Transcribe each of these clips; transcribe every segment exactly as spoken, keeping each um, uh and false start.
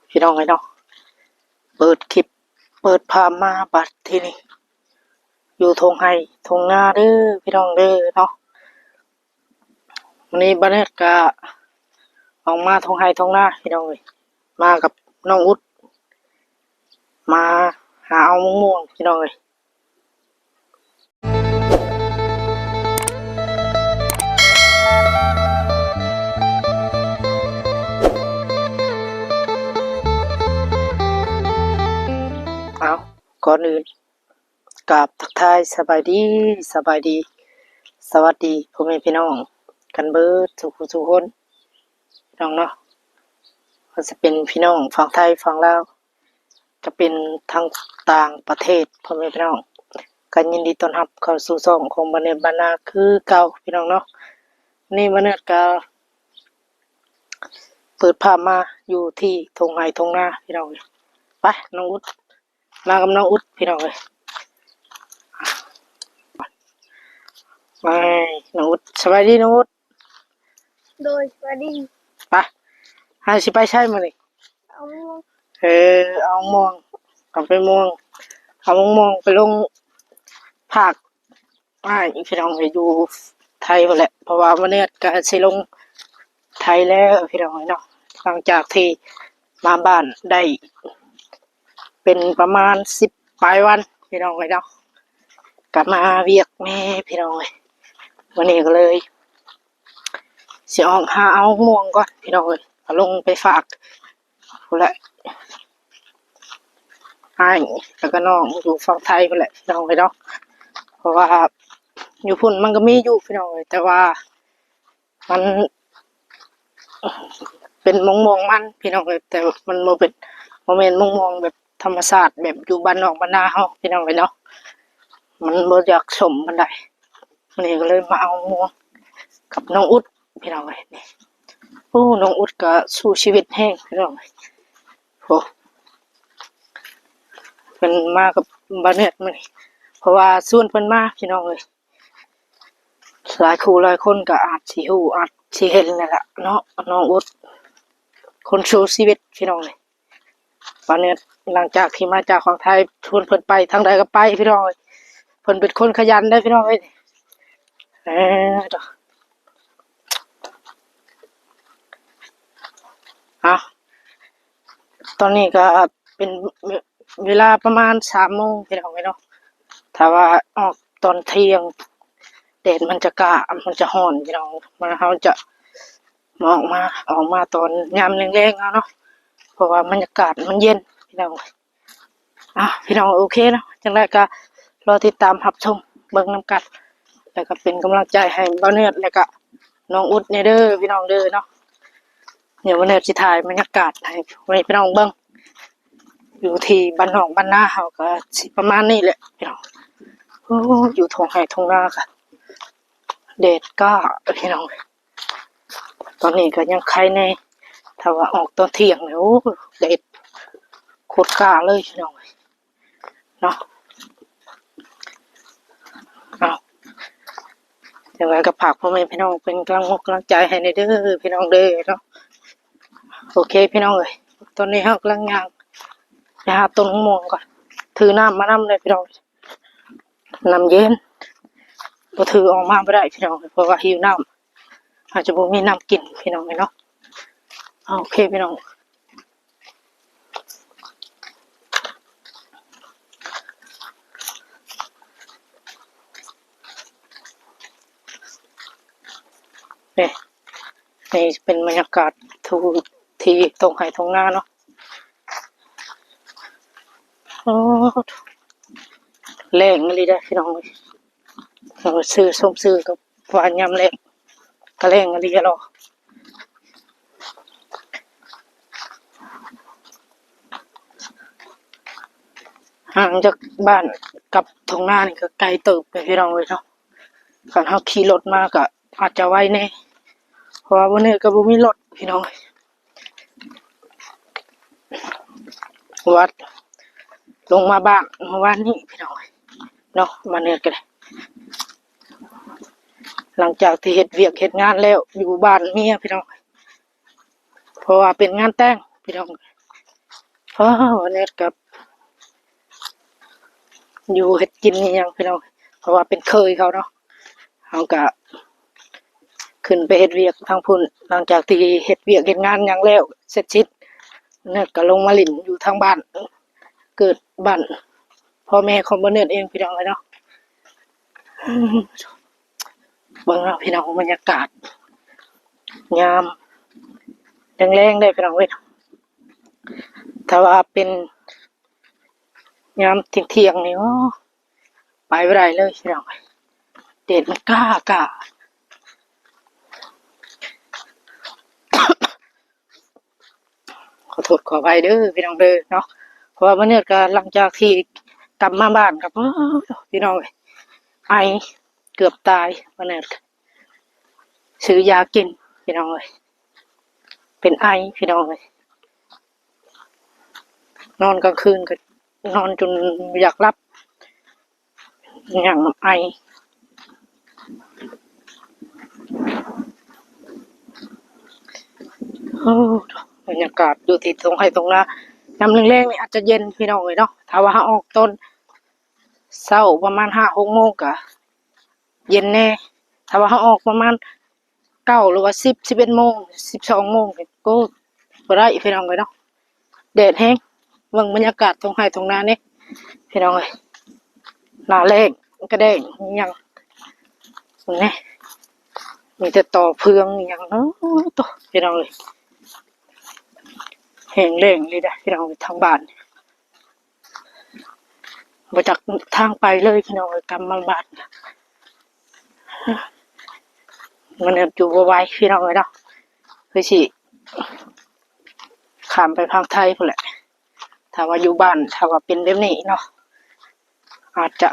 พี่น้องเอ้ยเนาะ เปิดคลิป เปิดภาพมาบัดทีนี้ อยู่ทงไฮ่ทงนาเด้อพี่น้องเด้อเนาะ วันนี้บ่าวแนทก็ออกมาทงไฮ่ทงนาพี่น้องเอ้ย มากับน้องอุ๊ด มาหาเอามะม่วงพี่น้องเอ้ย เอา ก่อนอื่น กราบทักทายสบายดี สบายดี สวัสดีพ่อแม่พี่น้องกันเบิดทุกผู้ทุกคน พี่น้องเนาะ ว่าจะเป็นพี่น้องฝั่งไทยฝั่งลาว จะเป็นทางต่างประเทศพ่อแม่พี่น้อง กันยินดีต้อนรับเข้าสู่ช่องของบ่าวแนทบ้านนาคือเก่าพี่น้องเนาะ นี่บ่าวแนทก็เปิดภาพมาอยู่ที่ทงไฮ่ทงนาพี่น้อง ไปน้องอุ๊ด มากับน้องอุ๊ดพี่น้องเอ้ย ไปน้องอุ๊ด สบายดีน้องอุ๊ด โดย สวัสดี ไป เฮาสิไปไสมื้อนี้ เอาม่วง เออ เอาม่วง เอาไปม่วง เอาม่วงไปลงฝากอ้ายพี่น้องเอ้ย อยู่ไทยพู้นแหละ เพราะว่าบ่าวแนทก็สิลงไทยแล้วพี่น้องเอ้ยเนาะ หลังจากที่มาบ้านได้ เป็นประมาณสิบปลายวันพี่น้องเอ้ยเนาะ กลับมาเวียกแม่พี่น้องเอ้ย วันนี้ก็เลยสิออกหาเอาม่วงก่อนพี่น้องเอ้ย เอาลงไปฝากพู้นแหละ อ้ายแล้วก็น้องอยู่ฝั่งไทยพู้นแหละพี่น้องเอ้ยเนาะ เพราะว่าอยู่พุ้นมันก็มีอยู่พี่น้องเอ้ย แต่ว่า มันเป็นมะม่วงมันพี่น้องเอ้ย แต่มันบ่เป็น บ่แม่นมะม่วงแบบธรรมชาติแบบอยู่บ้านนอกบ้านนาเฮาพี่น้องเอ้ยเนาะ มันบ่อยากส้มปานใด มื้อนี้ก็เลยมาเอาม่วงกับน้องอุ๊ดพี่น้องเอ้ย นี่ โอ้ น้องอุ๊ดก็สู้ชีวิตแฮงพี่น้องเอ้ย โอ้ เพิ่นมากับบ่าวแนทมื้อนี้ เพราะว่าชวนเพิ่นมาพี่น้องเอ้ย หลายคู่หลายคนก็อาจสิฮู้ อาจสิเห็นนั่นแหละเนาะ น้องอุ๊ด คนสู้ชีวิตพี่น้องเอ้ย บ่าวแนทหลังจากที่มาจากฝั่งไทย ชวนเพิ่นไปทางใดก็ไปพี่น้องเอ้ย เพิ่นเป็นคนขยันเด้อพี่น้องเอ้ย เออ เอา ตอนนี้ก็เป็นเวลาประมาณสามโมงพี่น้องเอ้ยเนาะ ถ้าว่าออกตอนเที่ยง แดดมันจะกล้า มันจะร้อนพี่น้อง มา เฮาจะออกมา ออกมาตอนยามแลงๆเอาเนาะ เพราะว่าบรรยากาศมันเย็นพี่น้อง อ่ะ พี่น้อง โอเคเนาะ จั่งใดก็รอติดตามรับชมเบิ่งนำกัน แล้วก็เป็นกำลังใจให้บ่าวแนท แล้วก็น้องอุ๊ดแหน่เด้อพี่น้องเด้อเนาะ เดี๋ยวบ่าวแนทสิถ่ายบรรยากาศให้พ่อแม่พี่น้องเบิ่ง อยู่ที่บ้านนอกบ้านนาเฮาก็สิประมาณนี้แหละพี่น้อง โอ้ อยู่ทงไฮ่ทงนาก็แดดกล้าพี่น้อง ตอนนี้ก็ยังไคแหน่ ถ้าว่าออกตอนเที่ยงเนี่ย โอ้ แดดโคตรกล้าเลยพี่น้องเนาะ เอา จั่งใดก็ฝากพ่อแม่พี่น้องเป็นกำลังอกกำลังใจให้แหน่เด้อพี่น้องเด้อเนาะ โอเคพี่น้องเอ้ย ตอนนี้เฮากำลังย่างไปหาต้นมะม่วงก่อน ถือน้ำมานำเลยพี่น้อง น้ำเย็น บ่ถือออกมาบ่ได้พี่น้อง เพราะว่าหิวน้ำ อาจจะบ่มีน้ำกินพี่น้องเนาะ โอเคพี่น้อง นี่ นี่เป็นบรรยากาศทุกที่ตรงไฮ่ตรงนาเนาะ โอ้ แล้งอีหลีเด้อพี่น้องเอ้ย เออ ซื้อส้มซื้อกับหวานยามแลง ก็แล้งอีหลีอะเนาะ ห่างจากบ้านกับทงนานี่ก็ไกลเติบเลยพี่น้องเอ้ยเนาะ คันเฮาขี่รถมาก็อาจจะไวแหน่ เพราะว่าบ่าวแนทก็บ่มีรถพี่น้องเอ้ย วัด ลงมาบ้านเมื่อวานนี้พี่น้องเอ้ยเนาะ บ่าวแนทก็ได้ หลังจากที่เฮ็ดเวียกเฮ็ดงานแล้วอยู่บ้านเมียพี่น้องเอ้ย เพราะว่าเป็นงานแต่งพี่น้อง อ้าว วันนี้กับ อยู่เฮ็ดกินนี่ยังพี่น้อง เพราะว่าเป็นเคยเขาเนาะ เขาก็ขึ้นไปเฮ็ดเวียกทางพุ้น หลังจากที่เฮ็ดเวียกเฮ็ดงานหยังแล้วเสร็จสิ้น เนิร์ดก็ลงมาหลิ้นอยู่ทางบ้าน เกิดบ้านพ่อแม่ของบ่เนิร์ดเองพี่น้องเอ้ยเนาะ เบิ่งเอาพี่น้อง บรรยากาศ ยามแลงๆ ได้พี่น้องเอ้ย ถ้าว่าเป็นยามเที่ยงๆ นี่ โอ้ ไปบ่ได้เลยพี่น้อง แดดมันกล้ากล้า ขอโทษขออภัยเด้อพี่น้องเด้อเนาะ เพราะว่าบ่เนิร์ดก็หลังจากที่กลับมาบ้านก็ โอ้ พี่น้องเอ้ย ไอเกือบตาย บ่เนิร์ดก็ซื้อยากินพี่น้องเอ้ย เป็นไอพี่น้องเอ้ย นอนกลางคืนก็นอนจนอยากหลับ หยังไอ โอ้ บรรยากาศอยู่ที่ตรงไฮ่ตรงนา ยามแลงๆ นี่อาจจะเย็นพี่น้องเอ้ยเนาะ ถ้าว่าเราออกตอนเช้าประมาณห้าหกโมงก็เย็นแน่ ถ้าว่าเราออกประมาณเก้าหรือว่าสิบ สิบเอ็ดโมง สิบสองโมงนี่ โอ้ บ่ได้พี่น้องเอ้ยเนาะ แดดแฮง เบิ่งบรรยากาศตรงไฮ่ตรงนานี่ พี่น้องเอ้ย หน้าแล้งก็แดง อีหยัง นี่ มีแต่ตอเฟืองอีหยังเนาะ โต พี่น้องเอ้ย แห้งแล้งเลยเด้อพี่น้องเอ้ย ทางบ้าน บ่จักทางไปเลยพี่น้องเอ้ย กลับมาบ้าน มันอยู่บ่ไหวพี่น้องเอ้ยเนาะ คือสิข้ามไปฝั่งไทยพู้นแหละ ถ้าว่าอยู่บ้าน ถ้าว่าเป็นแบบนี้เนาะ อาจจะ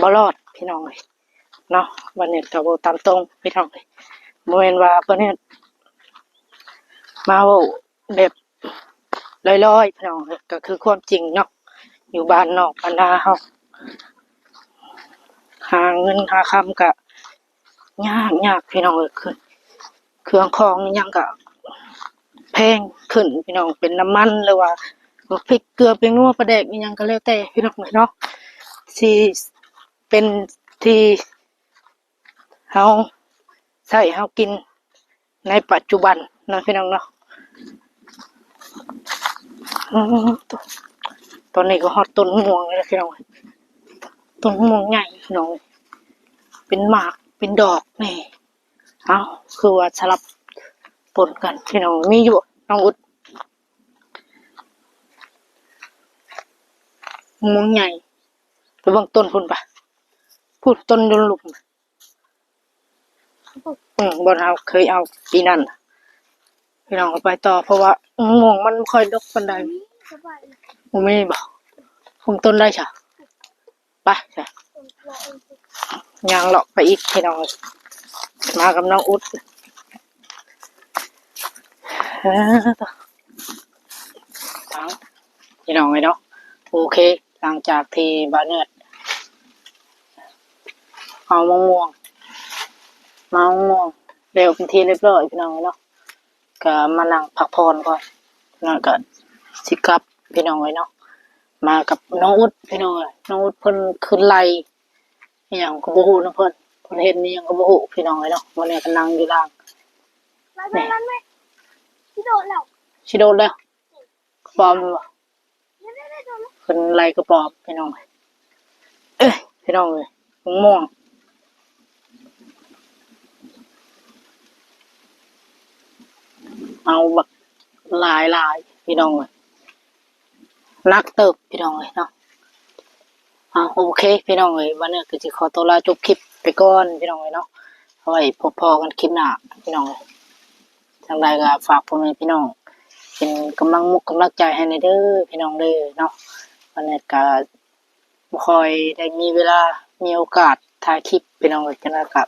บ่รอดพี่น้องเอ้ยเนาะ บ่เนิร์ดก็เว้าตามตรงพี่น้องเอ้ย บ่แม่นว่าบ่เนิร์ดมาเว้าแบบลอยๆ พี่น้องเอ้ย ก็คือความจริงเนาะ อยู่บ้านนอกบ้านนาเรา หาเงินหาคำก็ยากยากพี่น้องเอ้ย คือเครื่องของอิหยังก็แพงขึ้นพี่น้อง เป็นน้ำมันหรือว่าพริกเกลือแป้งนัวปลาแดกอิหยังก็แล้วแต่พี่น้องเอ้ยเนาะ สิเป็นที่เราใช้เรากินในปัจจุบันเนาะพี่น้องเนาะ อืม ตอนนี้ก็ฮอดต้นม่วงแล้วพี่น้อง ต้นม่วงใหญ่พี่น้อง เป็นหมากเป็นดอกนี่ เอ้า คือว่าสลับปนกันพี่น้อง มีอยู่น้องอุด ม่วงใหญ่ ไปเบิ่งต้นพุ้นปะ พุ้นต้นอยู่ลุ่ม อืม บ่อนเฮาเคยเอาปีนั้น พี่น้องเอาไปต่อ เพราะว่าม่วงมันบ่ค่อยดกปานใด บ่มีบ่ พุ้นต้นได้ซะ ไปซะ ย่างเลาะไปอีกพี่น้อง มากับน้องอุด เออ พี่น้องเอ้ยเนาะ โอเค หลังจากที่บ่าวเนิร์ดเอามะม่วง มะม่วงแล้วเป็นที่เรียบร้อยพี่น้องเอ้ยเนาะ ก็มานั่งพักผ่อนก่อน แล้วก็สิกลับพี่น้องเอ้ยเนาะ มากับน้องอุดพี่น้องเอ้ย น้องอุดเพิ่นขึ้นไล่ อิหยังก็บ่ฮู้นำเพิ่น เพิ่นเฮ็ดอิหยังก็บ่ฮู้พี่น้องเอ้ยเนาะ มื้อนี้ก็นั่งอยู่ล่าง นี่ สิโดดแล้ว สิโดดแล้ว กระป๋อมบ่ เพิ่นไล่กระป๋อมพี่น้องเอ้ย เอ้ย พี่น้องเอ้ย ม่วง เอาบักหลายๆ พี่น้องเอ้ย หนักเติบพี่น้องเอ้ยเนาะ อ่า โอเค พี่น้องเอ้ย บ่าวเนิร์ดก็สิขอตัวลาจบคลิปไปก่อนพี่น้องเอ้ยเนาะ เอาไว้พบพ้อกันคลิปหน้าพี่น้องเอ้ย จั่งใดก็ฝากพ่อแม่พี่น้อง เป็นกำลังมุกกำลังใจให้แหน่เด้อพี่น้องเด้อเนาะ บ่าวเนิร์ดก็บ่ค่อยได้มีเวลา มีโอกาสถ่ายคลิปพี่น้องเอ้ย จั่งใดก็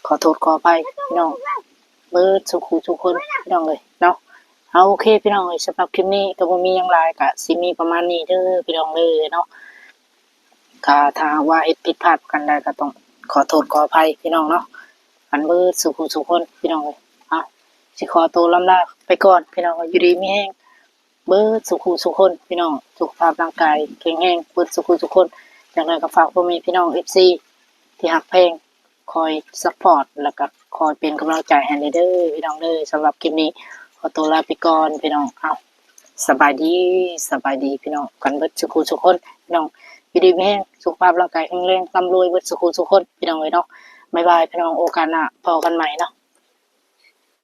ขอโทษขออภัยพี่น้อง เบิดสู่ผู้สู่คนพี่น้องเอ้ยเนาะ เอา โอเคพี่น้องเอ้ย สำหรับคลิปนี้ก็บ่มีหยังหลาย ก็สิมีประมาณนี้เด้อพี่น้องเด้อเนาะ ก็ถ้าหากว่าเฮ็ดผิดพลาดประการใดก็ต้องขอโทษขออภัยพี่น้องเนาะ กันเบิดสู่ผู้สู่คนพี่น้องเอ้ย เอา สิขอตัวลำลาไปก่อนพี่น้องเอ้ย อยู่ดีมีแฮง เบิดสู่คู่สู่คนพี่น้อง สุขภาพร่างกายแข็งแรงเบิดสู่คู่สู่คน จั่งใด๋ก็ฝากพ่อแม่พี่น้อง เอฟซี ที่ฮักแพง คอยซัปพอร์ต แล้วก็คอยเป็นกำลังใจให้แหน่เด้อพี่น้องเด้อ สำหรับคลิปนี้ขอตัวลาไปก่อนพี่น้อง เอ้า สบายดี สบายดีพี่น้องกันเบิดสู่คู่สู่คนพี่น้อง อยู่ดีมีแฮง สุขภาพร่างกายแข็งแรง ร่ำรวยเบิดสู่คู่สู่คนพี่น้องเอ้ยเนาะ บ๊ายบายพี่น้อง โอกาสหน้าพ้อกันใหม่เนาะ